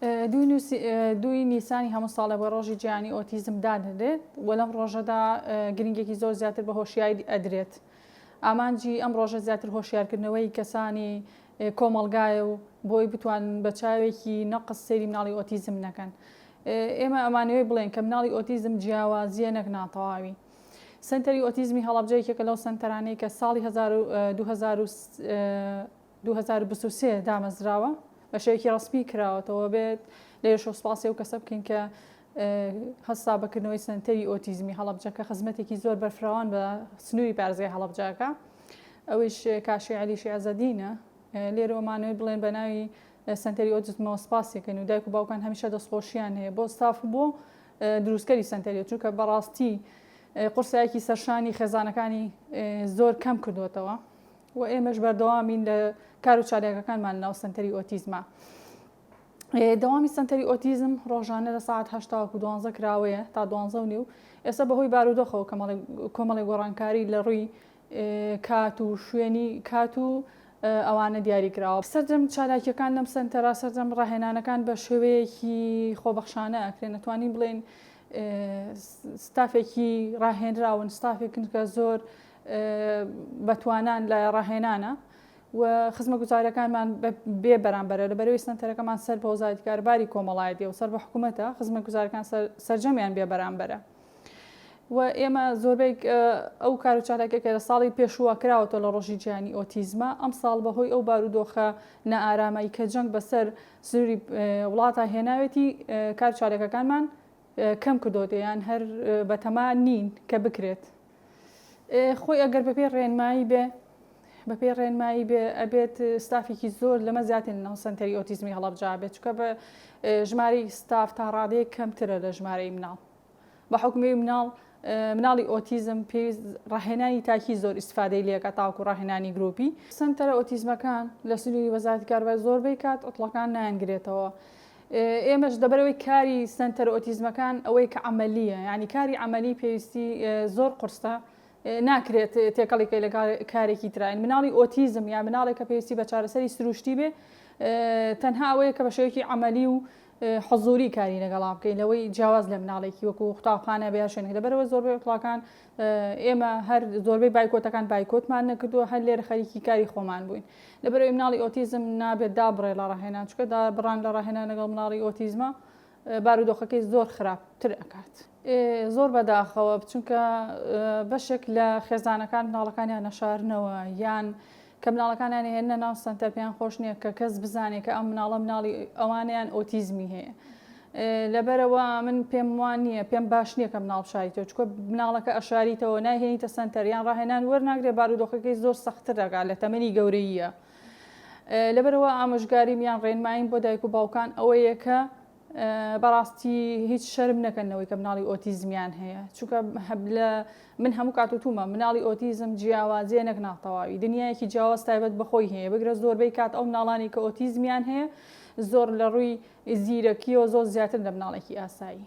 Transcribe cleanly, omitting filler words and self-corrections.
دووی نیسانی هەموو ساڵێ بە ڕۆژی جیهانی ئۆتیزم دادەنرێت و لەم ڕۆژەدا گرنگێکی زۆر زیاتر بە هۆشیاری ئەدرێت. ئامانجی ئەم ڕۆژە زیاتر هۆشیارکردنەوەی کەسانی کۆمەڵگایە و بۆی بتوانن بە چاوێکی نەقس سەیری مناڵی ئۆتیزم نەکەن. ئێمە ئەمانەوەی بڵێن کە مناڵی ئۆتیزم جیاوازیە نەک ناتەواوی. سەنتەری ئۆتیزمی هەڵەبجە یەکێکە لەو سەنتەرانەی کە ساڵی 2023 دامەزراوە بە شێوەیەکی ڕەسمی کراوەتەوە بێت لێرەشەوە سوپاسی ئەو کەسە بکەین کە هەستا بە کردنەوەی سەنتەری ئۆتیزمی هەڵەبجە کە خزمەتێکی زۆر بەرفراوان بە سنووری پارێزگای هەڵەبجەکە ئەویش کاشی عەلی شیعزەدینە لێرەوە مانەوەی بڵێن بە ناوی سەنتەری ئۆتیزمەوە سپاسێکن و دایک و باوکان هەمیشە دەستخۆشیان هەیە بۆ ستاف بۆ دروستکەری سەنتەری چونکە بەڕاستی قورسایەکی سەرشانی خێزانەکانی زۆر کەم کردوێتەوە و ئێمەش بەردەوامین لە کار و چالاکەکانمان ناو سەنتەری ئۆتیزما. دەوامی سەنتەری ئۆتیزم ڕۆژانە لە ساعت هەشت تاوەکو دوانزە کراوەیە تا دوانزە و نیو ئێستا بەهۆی بارودۆخەوە کۆمەڵی گۆڕانکاری لە ڕووی کات و شوێنی کات و ئەوانە دیاری کراوە. سەرجەم چالاکیەکان لەم سەنتەرە سەرجەم ڕاهێنانەکان بە شێوەیەکی خۆبەخشانە ئەکرێن ئەتوانین بڵێین ستافێکی ڕاهێنراون ستافێکن کە زۆر بەتوانان لە ڕاهێنانە و خزمەگوزاریەکانمان بێ بەرامبەرە لە بەرەوەی سەنتەرەکەمان سەر بە وەزارەتی کاروباری کۆمەڵایەتی و سەر بە حکوومەتە خزمەگوزارەکان سەرجەمیان بێ بەرامبەرە. و ئێمە زۆربەی ئەو کار و چالاکیە کە لە ساڵی پێشووە کراوەتەوە لە ڕۆژی جیهانی ئۆتیزمە ئەم ساڵ بەهۆی ئەو بارودۆخە نائارامەی کە جەنگ بەسەر سنووری وڵاتە هێناوێتی کار چالاکەکانمان کەم کردۆتە یان هەر بەتەما نین کە بکرێت. خۆی ئەگەر بەپێی ڕێنمایی بێ بەپێی ڕێنمایی بێ ئەبێت ستافێکی زۆر لەمە زیاتر لەناو سەنتەری ئۆتیزمی هەڵەبجە بێت چونکە بە ژمارەی ستاف تا ڕادەیەک کەمترە لە ژمارەی مناڵ بە حوکمی مناڵ مناڵی ئۆتیزم پێویست ڕاهێنانی تاکی زۆر ئیسفادەی لێکە تاوەکو ڕاهێنانی گروپی سەنتەرە ئۆتیزمەکان لە سنووری وەزارەتی کاروبار زۆربەی کات عوتڵەکان نایانگرێتەوە ئێمەش دەبەرەوەی کاری سەنتەرە ئۆتیزمەکان ئەوەی کە عەمەلیە یعنی کاری عەمەلی پێویستی زۆر قورسە ناکرێت تێکەڵی کەی لە کارێکی تراین مناڵی ئۆتیزم یا مناڵێک کە پێویستی بە چارەسەری سروشتی بێ تەنها ئەوەیە کە بە شێوەیەکی عەمەلی و حزوری کاری لەگەڵا بکەین لەوەی جیاواز لە مناڵێکی وەکو قوتابخانە بێ شوێنێک لەبەرەوە زۆربەی عوتڵەکان ئێمە هەر زۆربەی بایکۆتەکان بایکۆتمان نەکردووە هەر لێرە خەریکی کاری خۆمان بووین لەبەرئەوەی مناڵی ئۆتیزم نابێت دابڕێ لە ڕاهێنان چونکە دابڕان لە ڕاهێنان لەگەڵ مناڵی ئۆتیزمە بارودۆخەکەی زۆر خراپتر ئەکات. زۆر بەداخەوە چونکە بەشێک لە خێزانەکان مناڵەکانیان نەشارنەوە یان کە مناڵەکانیان هێنە ناو سەنتەر پێیان خۆش نییە کە کەس بزانێت کە ئەم مناڵە مناڵی ئەوانیان ئۆتیزمی هەیە. لەبەرئەوە من پێم وان نییە پێم باش نییە کە مناڵ بشاریتەوە چونکە مناڵەکە ئەشاریتەوە نایهێنیتە سەنتەر یان ڕاهێنان وەرناگرێ بارودۆخەکەی زۆر سەختتر دەکات لە تەمەنی گەورەییە لەبەرئەوە ئامۆژگاریم یان ڕێنماییم بۆ دایک و باوکان ئەوەیە کە بەڕاستی هیچ شەرم نەکەن لەوەی کە مناڵی ئۆتیزمیان هەیە چونکە لە من هەموو کات وتومە مناڵی ئۆتیزم جیاوازیە نەک ناتەواوی دنیایەکی جیاواز تایبەت بەخۆی هەیە بگرە زۆربەی کات ئەو مناڵانی کە ئۆتیزمیان هەیە زۆر لە ڕووی زیرەکیەوە زۆر زیاتر لە مناڵێکی ئاسایی.